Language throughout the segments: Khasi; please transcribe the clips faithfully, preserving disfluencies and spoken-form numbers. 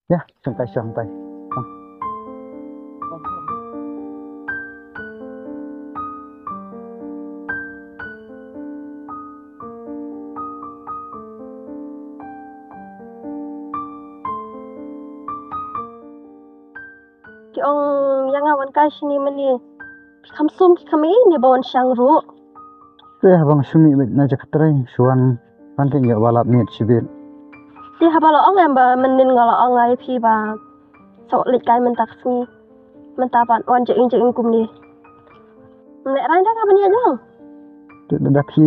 Ya, shong kai shong kai. Ki ong ïa nga wan kai shini mane. Ki kham sum ki kham ïa ne ba wan shang ruh. Te haba nga shu mih beit na jaka trei shu wan, wan te ïoh ba lap miet shibit. Te haba la ong em ba mynnin nga la ong ïa phi ba sa leit kai mynta ka sngi. Mynta pat wan ja ing ja ing kumne. Leh rang da ka ban ïa jong. Te da phi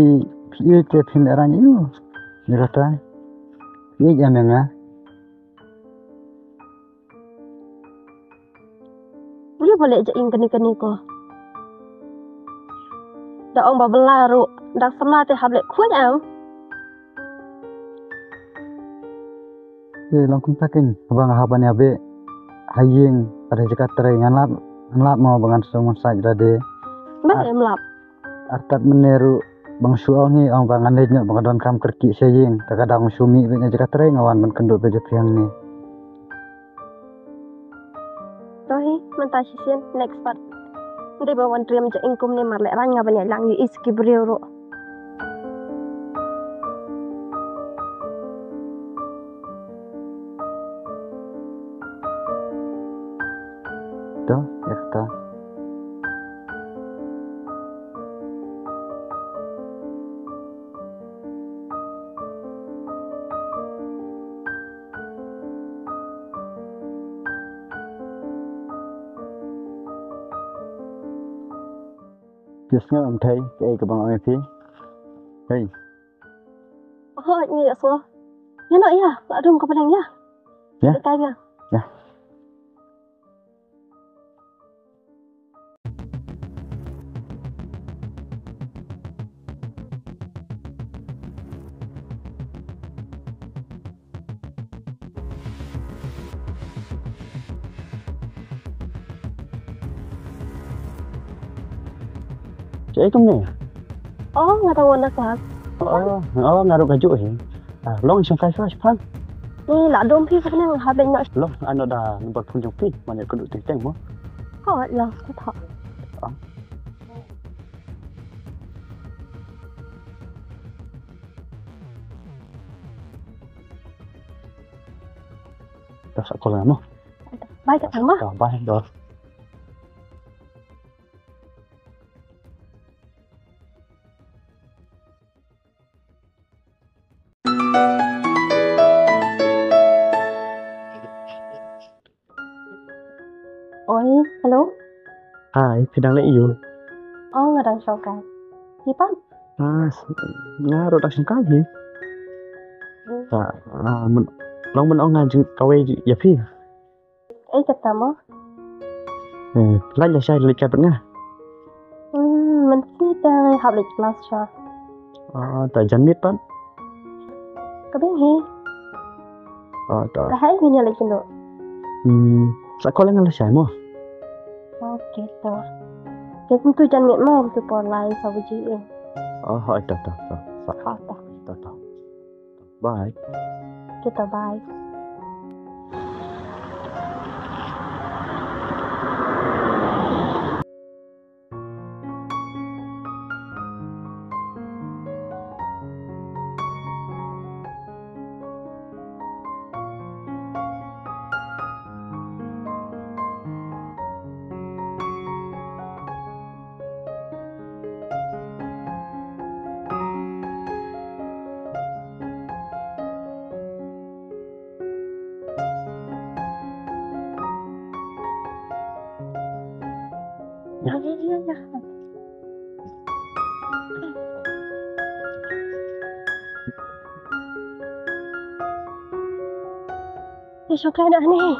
phi ïeit te phi leh rang ïa u. Ïa kata. Phi ïeit ïa me nga. Uli ba leh ja ing kane kane ko. Da ong ba bela ruh da samla te hap leh khuid am. Te long kumta keiñ haba nga hap ban ïa beh ha ïing ha jaka trei ngan lap ngan lap mo ba ngan sngewsih da de. Ba em lap. Artat mynne ruh bang shu ong hi ong ba ngan leit noh ba nga don kam kyrkieh sha ïing. Ta ka dang shu mih beit na jaka trei nga wan ban kynduh beit ja phi hangne. To hi mynta shisien next part. Ndei ba wan triem ja ing kumne mar leh rang nga ban ïa lang ïa is ki briew ruh. To, esta. Phi sngew em thei kaei kaba nga ong ïa phi? Hei. Hooid, ngi ïohsngew. Ïa noh ïa, la dum ka bneng ïa. Ïa. Dei kai ïa. Ïa. Kaei kumne? Oh, nga dang wan na klas. Oh, oh, nga ruh kajuh hi. Ah, long shongkai shuwa shipang. Ni la dum phi kane nga hap leit noh. Long, ano da number phone jong phi, mane kynduh teng teng mo. Oh, long, ka thok. Ah. Dah sa call mo. Bye ka tang mo. Dah, bye, dah. Oi, hello. Hai, phi dang leh aiu? Oh, nga dang shongkai. Phi pat? Ah, s-, nga ruh dang shongkai hi. Hmm. Ta, ah, myn-, long myn ong nga jingkawei ïa phi. Ei kata mo? Eh, lait lashai leit kai bad nga. Hmm, mynta te hap leit klas sha. Ah, ta jan miet pat. Ka dei hi. Ah, ta. Ka hai ngin ïa leit kynduh. Hmm, sa call nga lashai mo. Okay, ta. Te kumtu jan miet mo, kumtu por lai sa baje eh. Oh, hai, ta, ta, ta, ta. Ah, ta. Ta, ta. Bye. Kita bye. Ya, ya, ya, ya. Ïa shongkai da hangne.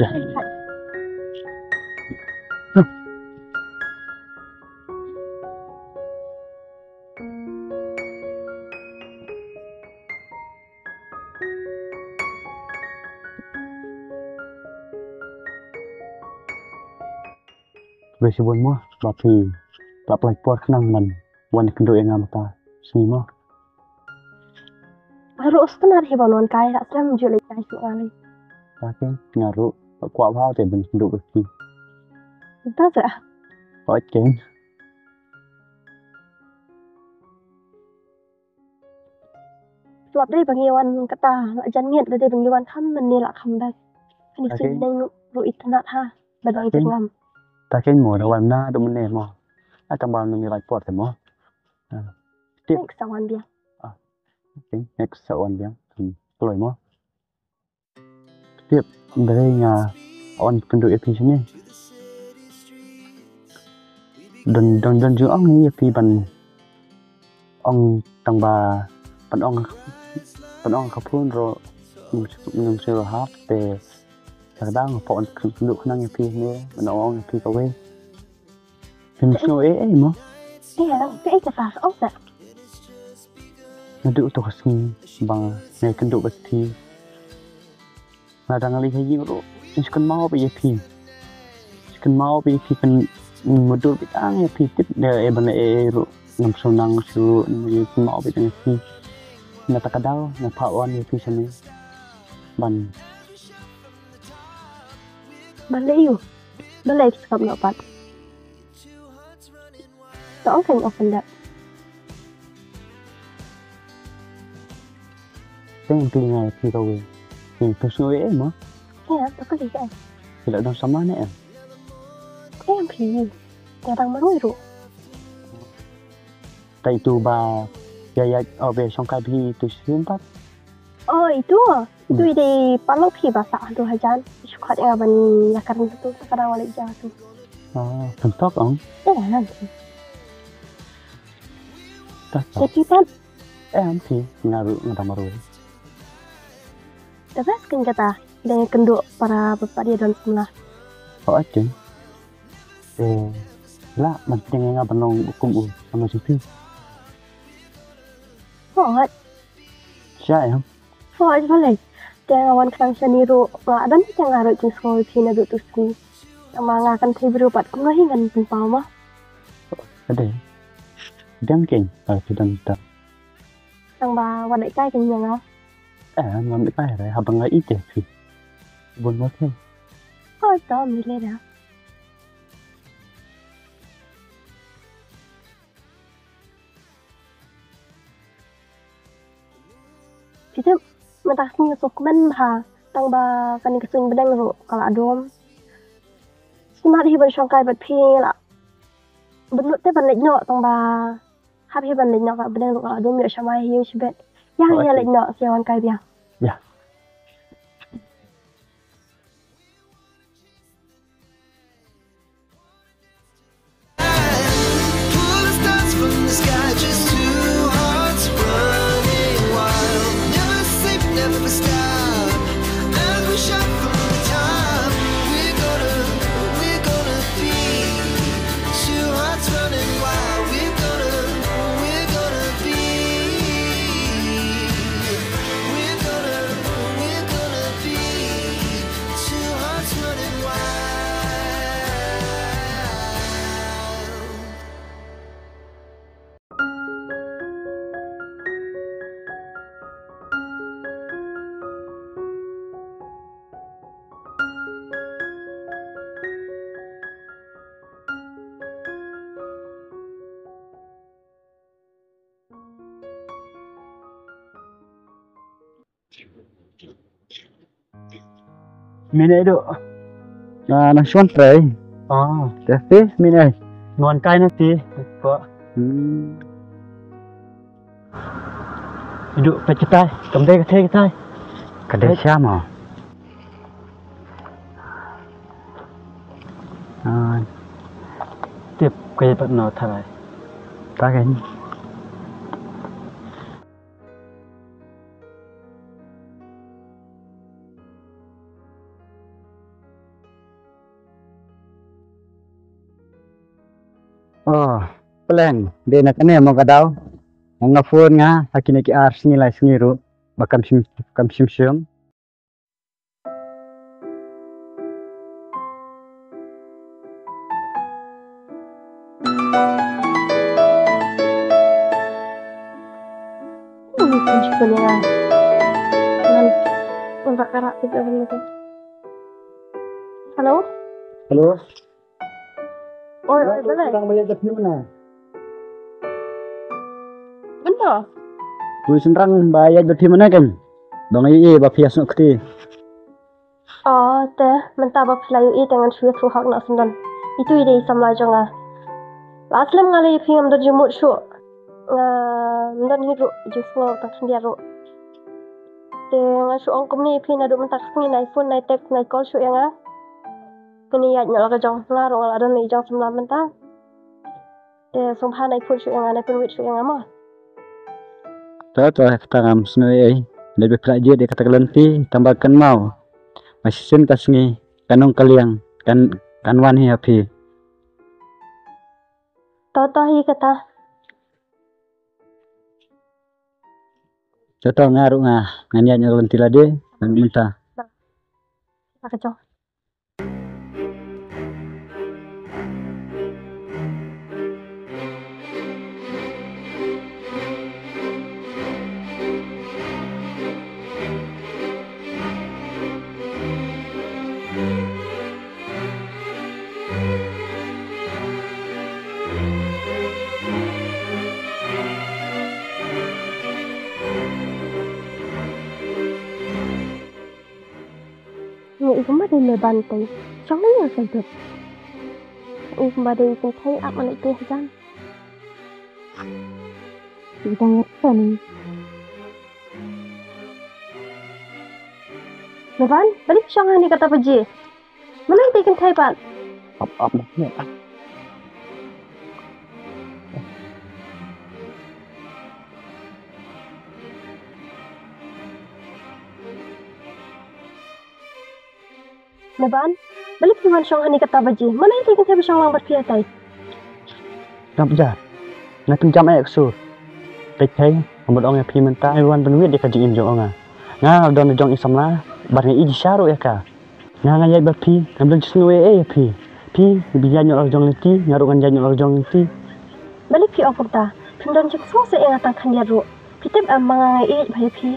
Ya. Khublei shibun mo ba phi la pynlait por khnang ban wan kynduh ïa nga mynta ka sngi mo. Baroh sngewtynnat hi ban wan kai, la slem ju leit kai shuh nga lei. Ta keiñ, nga ruh kwah bha te ban kynduh bad phi. Ynda sa. Hooid keiñ. Sngap dei ba ngi wan kata, la jan miet da dei ba ngi wan kham mynne la kham bad. Ani Ta sing keiñ. Dei ruh itynnat ha. Ba dang Ta keiñ. Jingwan. Ta keiñ mo da wan na da mynne mo. Ai tang ba ngi lai por te mo. Ah. Tip. Next sa wan biang. Ah. Okay, next sa wan biang. Hmm. Kloi mo. Tip, dei nga wan kynduh ïa phi shane. Don don don jong ong ïa phi ban ong tang ba ban ong ban ong ka phone ro ngam shu hap te. Ka dang pon kynduh khnang ïa phi ne ban ong ïa phi kawei. Phim sngew ei ei mo? Ïa, kaei kata ka ong ta? Naduh to ka sngi ba nga kynduh bad phi. Nga dang leit ha ïing ruh, nga shu kynmaw beit ïa phi. Shu kynmaw beit ïa phi, kan mutdur beit tang ïa phi, tip da ei ban ei ei ruh ngam shu nang shuh, nga shu kynmaw beit tang ïa phi. Na ta ka daw nga phah wan ïa phi shane. Ban Balei u? Balei ki sngap noh pat? To ong kein ong pyndak. Teng phi ngai phi kawei. Phi tu sngew ei mo? Ïa, to kali ka. Phi la don samla ne em? Em phi. Nga dang marwei ruh. Te itu ba ïa ïa o ba shongkai phi tu shisien pat. Oh, itu. Itu Hmm. I dei paralok phi ba sah tu hajan. Shu khot ïa nga ban ïa kren tu, tu ka dang leit ja tu. Ah, pyntok ong. Eh, nanti. Dah Te tahu. Phi pat? Eh, nanti. Nga ruh nga dang marwei. Te best kan kata. Dei kynduh para ba pat ïa don samla. Oh, okay. Eh, la, man tieng nga ban long kum u sama jong phi. Hooid. Sha em? Hooid balei. Te nga wan khnang shane ruh, nga don te nga ruh jingsngew ïa phi naduh tu sngi. Tangba nga kan thei briew pat kumno hi ngan pynpaw ma. Ka dei. Dang keiñ, ka phi don ta. Tangba wat leit kai keiñ ïa nga. Eh, ngam leit kai re, haba nga ïeit ïa phi. Bun mo phi. Hooid to, mi lei da. Phi tip, mynta ka sngi nga sngewkmen bha, tangba kane ka suiñ bneng ruh ka la dum. Sngewbha hi ban shongkai bad phi la. Ban lut te ban leit noh tangba hap hi ban leit noh, ka bneng ruh ka la dum, ïoh sha mai hi ïoh shibit. Ïa, ïa, leit noh, sa wan kai biang. Ïa. Pull the stars from the sky, just two hearts running wild. Never sleep, never stop. As we shout from the top, we're gonna, we're gonna be two hearts running wild. We're gonna, we're gonna be, we're gonna, we're gonna be two hearts running wild. Mine do. Na na shon trei. Ah, te phi mine. Non kai na ti. Ko. Hmm. Idu pe kitai, kam dei ka thei kitai. Ka dei sha ma. Ah. Tip kai pat no tharai. Ta kan. Oh, pleng. Dei na kane mo ka daw. Nga phone nga, ha kine ki ar sngi lai sngi ruh. Ba kam shim, kam shim shim. Hello? Hello? Oi, oi, balei? Shynrang ba ïaid bad phi mynne. Mynno? Phi shynrang ba ïaid bad phi mynne kein. Ba nga ïohi ba phi ïasnoh kti. Oh, te, mynta ba phi la ïohi te ngan shu ïathuh hok noh syndon. Itu i dei i samla jong nga. La slem nga lei ïa phi, ngam don jingmut shuh. Ngam don hi ruh jingsngew tang khyndiat ruh. Te nga shu ong kumne ïa phi, naduh mynta ka sngi nai phone, nai text, nai call shuh ïa nga. Kane ïaid noh la ka jong, nga ruh nga la don i jong samla mynta. Te sngewbha nai phone shuh ïa nga, nai pynwit shuh ïa nga mo. To to, kata ngam sngew ei ei. Leit ba phi la jied ïa kata ka lynti, tang ba kynmaw, ba shisien ka sngi kan ong ka liang, kan, kan wan hi ha phi. To to hi kata. To to, nga ruh nga, ngan ïaid noh ka lynti lade, ngan mynta. La ka jong. Nga i kumba dei me ban tei. Shong na ïa sai dut. I kumba dei kynthei ap ma lei te hajan. I dang ngat kan. Me ban, balik shong hani kata baji. Mana i te kynthei pat. Ap ap na. Me ban, balei phi wan shong hani kata baji? Mana i te kynthei ba shong lang bad phi hatai? Ngam ja. Nga kynjam ïa ka sur. Te kei, nga mut ong ïa phi mynta, i wan ban wit ïa ka jingim jong nga. Nga don jong i samla, bad nga i ji sha ruh ïa ka. Nga nga ïaid bad phi, ngam don shisngew ei ei ïa phi. Phi, phi ïaid noh la jong lynti, nga ruh ngan ïaid noh la jong lynti. Balei phi ong kumta? Phim don jingsngewsih ïa nga tang khyndiat ruh. Phi tip em ma nga nga ïeit bha ïa phi.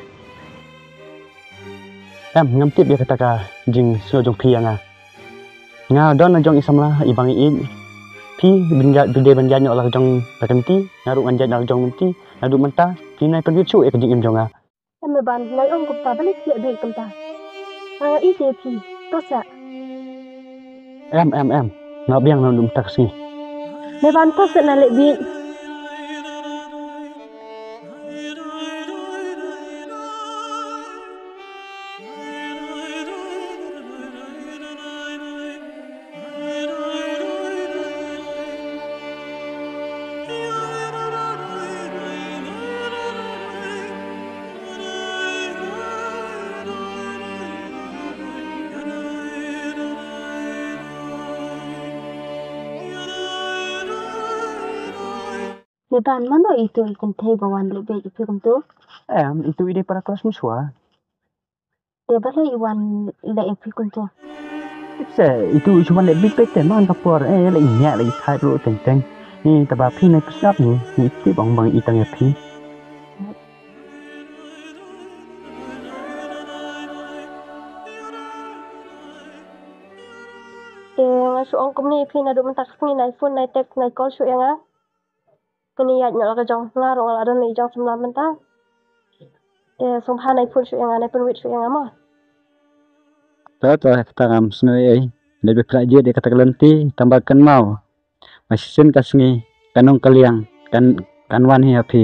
Em, ngam tip ïa kata ka jingsngew jong phi ïa nga. Nga don la jong i samla, i ba nga ïeit. Phi, phi dei ban ïaid noh la jong ka lynti, nga ruh ngan ïaid noh la jong lynti. Naduh mynta, phi nai pynwit shuh ïa ka jingim jong nga. Em me ban, nai ong kumta, balei phi ïa bit kumta? Nga ïeit ïa phi, to sah. Em, em, em. Nga biang naduh mynta ka sngi. Me ban, to sah, nai leh bit. Me ban, mano itu i kynthei ba wan leh beit ïa phi kumto? Em, itu i dei para klas mynshwa. Te balei i wan leh ïa phi kumto? Tip se, itu i shu wan leh beit beit te man ka por, eh, leh i ñiah leh i thait ruh teng teng. Ni taba phi nai pynslap ni, ni tip ong bang i tang ïa phi. Te nga shu ong kumne ïa phi, naduh mynta ka sngi nai phone, nai text, nai call shuh ïa nga. Kane ïaid noh la ka jong, nga ruh nga la don la i jong samla mynta. Te sngewbha nai phone shuh ïa nga, nai pynwit shuh ïa nga mo. To to, kata ngam sngew ei ei. Leit ba phi la jied ïa kata ka lynti, tang ba kynmaw, ba shisien ka sngi kan ong ka liang, kan, kan wan hi ha phi.